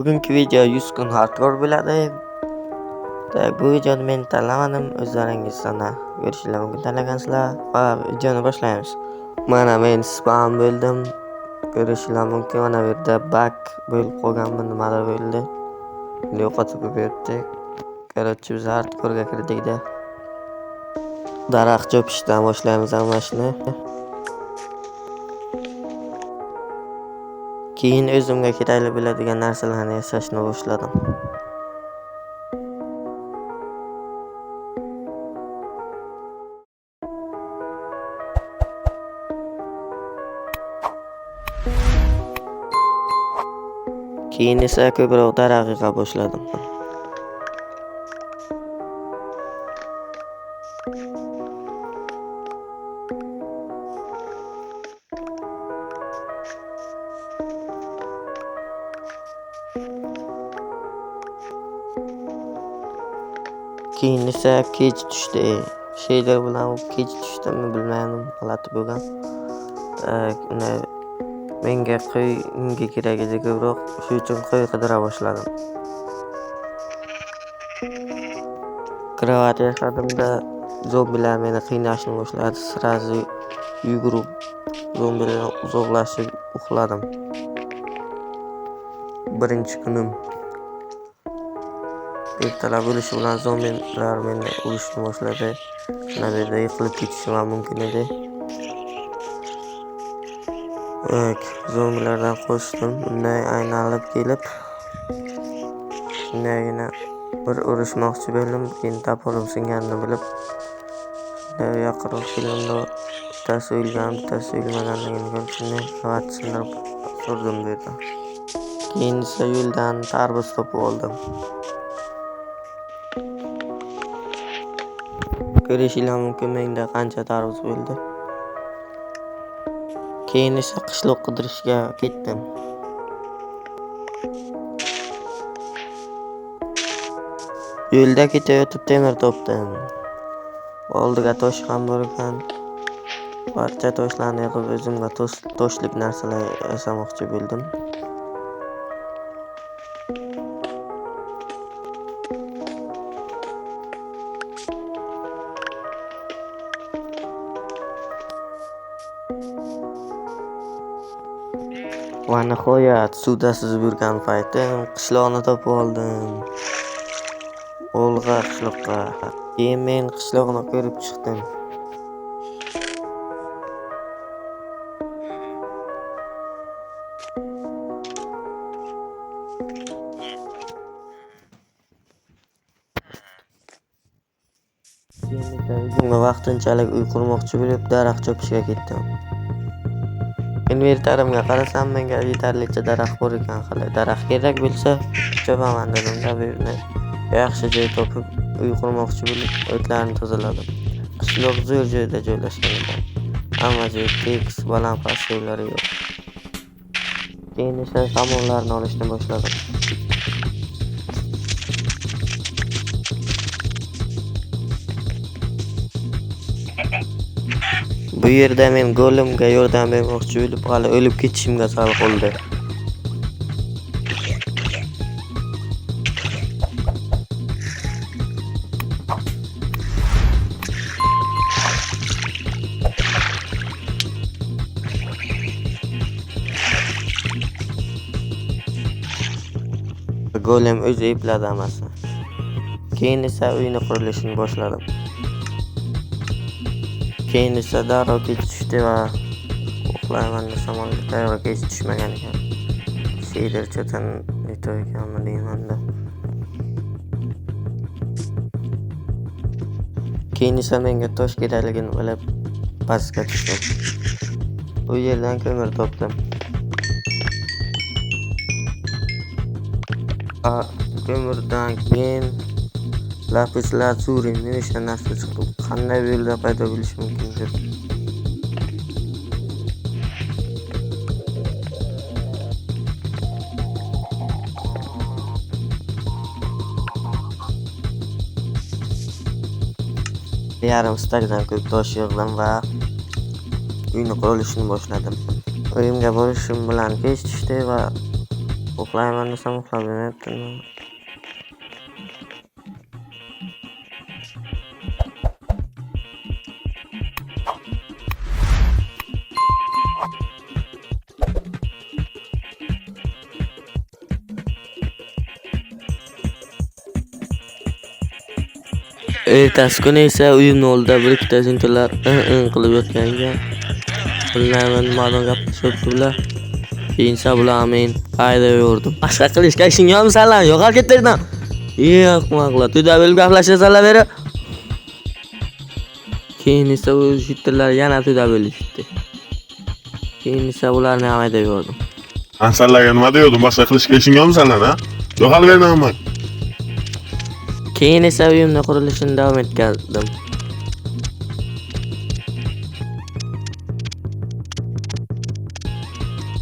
Bugungi video 100 kun hardcore bo'ladi. Tak, bu videoni men tanlamadim, o'zlaringiz sana ko'rishinglar mumkin tanlagansizlar va videoni boshlaymiz. Mana men spam bo'ldim. Ko'rishinglar mumkin, mana bu yerda bug bo'lib qolganmi, nimadir bo'ldi. Endi yo'qotib qo'yibdi. Короче, biz hardcore'ga kirdikda. Daraxt chopishdan boshlaymiz hamma ishni. Keyin o'zimga kerakli bo'ladigan narsalarni yasashni boshladim. Keyin esa ko'proq daraxt yig'a boshladim. Keyin esa kech tushdi. Shader bilan kech tushdimi bilmadim, g'alati bo'lgan. Tak, uni menga qo'y unga kerak edi ko'proq, shu uchun qo'y qidira boshladim. Krovat yasadimda zombilar meni qiynashni boshladi. Sразу yugurib zombilardan uzoqlashib uxladim. Birinchi kunim. Ertalab bo'lishi bilan zombilar meni urishni boshladi. Mana bu yerda yiqilib ketishim ham mumkin edi. Tak, zombilardan qochdim. Bunday aylanib kelib, shundaygina bir urishmoqchi bo'ldim, keyin toporim singanini bilib, shunday yaqinroq keldimda bittasi o'lgan, bittasi o'lmaganligini ko'rib, shunday krovat sindirib surdim bu yerdan. Keyin esa yo'ldan tarvuz topib oldim. Ko'rishinglar mumkin menda qancha tarvuz bo'ldi. Keyin esa qishloq qidirishga ketdim. Yo'lda ketayotib temir topdim. Oldiga tosh ham bor ekan. Barcha toshlarni yig'ib o'zimga toshlik narsalar yasamoqchi bo'ldim. Va nihoyat suvda suzib yurgan paytim qishloqni topib oldim. Olg'a qishloqqa. Keyin men qishloqni ko'rib chiqdim. Keyin esa o'zimga vaqtinchalik uy qurmoqchi bo'lib daraxt chopishga ketdim. Inventarimga qarasam menga yetarlicha daraxt bor ekan, hali daraxt kerak bo'lsa chopaman dedimda bu yerni yaxshi joy topib uy qurmoqchi bo'lib o'tlarni tozaladim. Qishloq zo'r joyda joylashgan ekan. Hamma joy tekis, baland past joylari yo'q. Keyin esa samonlarni olishni boshladim. Bu yerda men golemga yordam bermoqchi bo'lib, hali o'lib ketishimga sal qoldi. Golem o'zi epladi hammasini. Keyin esa uyni qurilishini boshladim. Keyin esa darrov kech tushdi va uxlayman desam darrov kech tushmagan ekan. Shader cho'tan neto ekanmi deymanda. Keyin esa menga tosh kerakligini bilib pastga tushdim. U yerdan ko'mir topdim. Ko'mirdan keyin lapis lazuli o'sha narsa chiqdi. Qanday yo'lda paydo bo'lishi mumkin deb. Yarim stakdan ko'p tosh yig'dim va uyni qurilishini boshladim. Uyimga borishim bilan kech tushdi va Uxlayman desam uxlab bermayapti. Ertasi kuni esa uyimni oldida bir ikkita zintalar qilib yotgan ekan. Bilmayman nimadan gaplashyapti ular. Keyin esa bularni men haydab. Boshqa qilishga ishing yo'qmi sanlar? Yo'qol ket yerdan. Yo'q, to'da bo'lib gaplashasanlar beri. Keyin esa u shittirlar yana to'da bo'lishdi. Keyin esa ularni ham haydab yubordim. An sanlarga nima deyordum? Boshqa qilishga ishing yo'qmi sanlar, ha? Yo'qol berman. Keyin esa uyimni qurilishini davom ettirdim.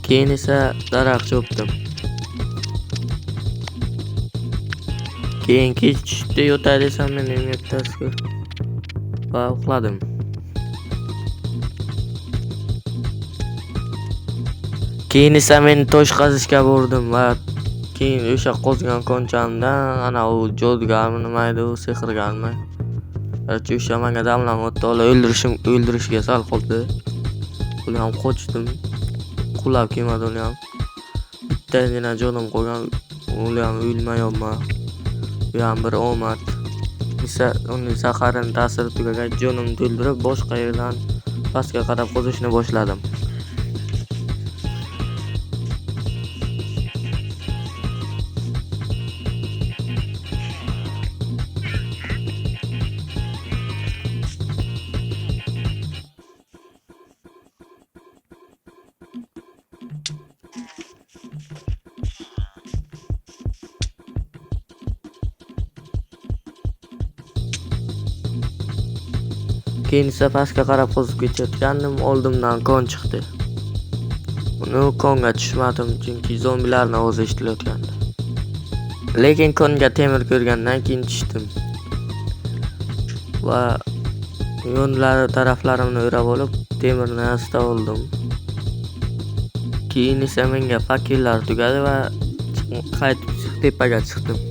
Keyin esa daraxt cho'pdim. Keyin kech tushdi, yotay desam men uyimga bittasi va uxladim. Keyin esa men tosh qazishga bordim va keyin o'sha qozgan konchamdan ana u jodugarmi nima edi u sehrgarmi? Короче, o'sha menga damlam o'tdi, ular o'ldirishga sal qoldi. Uni ham qochdim. Qulab kelmadi uni ham. Bittagina jonim qolgan, uni ham o'lmayapman. Bu ham bir omad. Esa uni zaharini ta'siri tugagach jonimni to'ldirib boshqa yerdan pastga qarab qozishni boshladim. Keyin esa pastga qarab qozib ketayotgandim, oldimdan kon chiqdi. Uni konga tushmadim, chunki zombilarning ovozi eshitilayotgandi. Lekin konga temir ko'rgandan keyin tushdim. Va yonlari taraflarimni o'rab olib, temirni asta oldim. Keyin esa menga fakellar tugadi va qaytib tepaga chiqdim.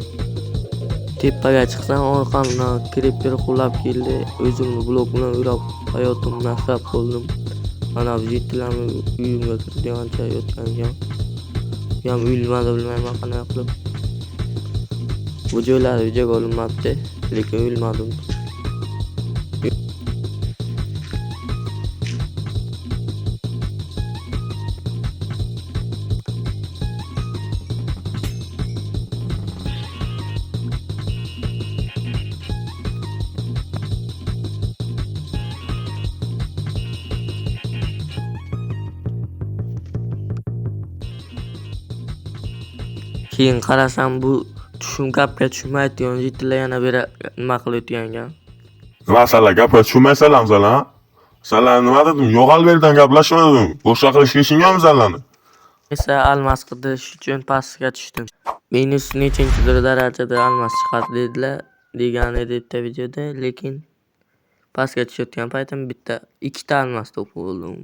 Tepaga chiqsam orqamdan creeper qulab keldi. O'zimni blok bilan o'rab hayotimni asrab qoldim. Mana bu jittilarni uyimga kirgancha yotgan ekan. U ham o'lmadi, bilmayman qanday qilib. Bu joylar videoga olinmabdi, lekin o'lmadim. Keyin qarasam bu tushum gapga tushmaydigan jittilar yana beri nima qilayotgan ekan. Nima sanlar gapga tushunmaysanlarmi sanlar, ha? Sanlar nima dedim? Yo'qol berdan gaplashma dedim. Boshqa qilishga ishing yo'qmi sanlarni? Esa almas qidirish uchun pastga tushdim. Minus nechinchidir darajada almas chiqadi dedilar, degan edi bitta videoda, lekin pastga tushayotgan paytim ikkita almas topib oldim.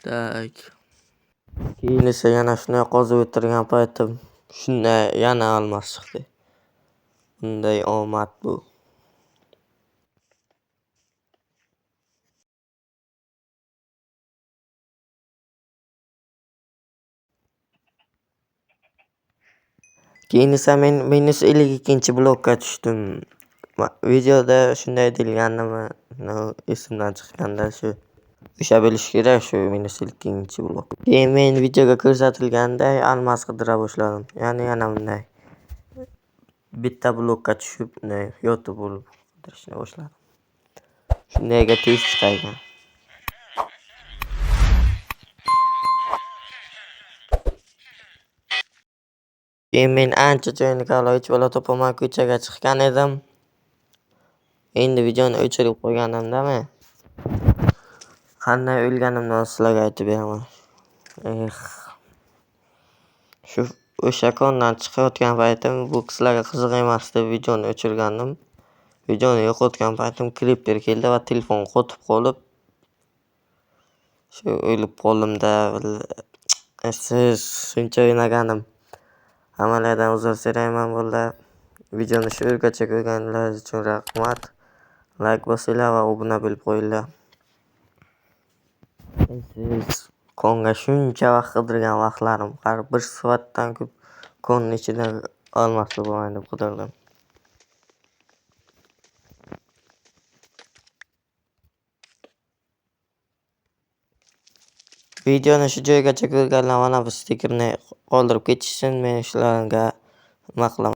Tak. Keyin esa yana shunday qozib o'tirgan paytim shunday yana almas chiqdi. Bunday omad bu. Keyin esa men minus 52-blokka tushdim. Videoda shunday deyilgandimi? No, esimdan chiqqanda shu. O'sha bo'lishi kerak shu minus 52-blok. Keyin men videoga ko'rsatilganday almas qidira boshladim. Ya'ni yana bunday bitta blokka tushib, bunday yotib olib qidirishni boshladim. Shundayga tez chiqaygan. Keyin men ancha joyini kavlab hech balo topolmay ko'chaga chiqqan edim. Endi videoni o'chirib qo'yganimdami? Qanday o'lganimni sizlarga aytib beraman. Shu o'sha kondan chiqayotgan paytim bu sizlarga qiziq emas deb videoni o'chirgandim. Videoni yo'qotgan paytim creeper keldi va telefon qotib qolib, shu o'lib qoldimda. Siz shuncha o'ynaganim. Hammalardan uzr so'rayman bo'ldi. Videoni shu yergacha ko'rganlaringiz uchun rahmat. Like bosinglar va obuna bo'lib qo'yinglar. Siz konga shuncha vaqt qidirgan vaqtlarim, har bir soatdan ko'p konni ichida olmos topaman deb qidirdim. Videoni shu joygacha ko'rganlar mana bu stikerni qoldirib ketishsin, men shularga nima qilaman.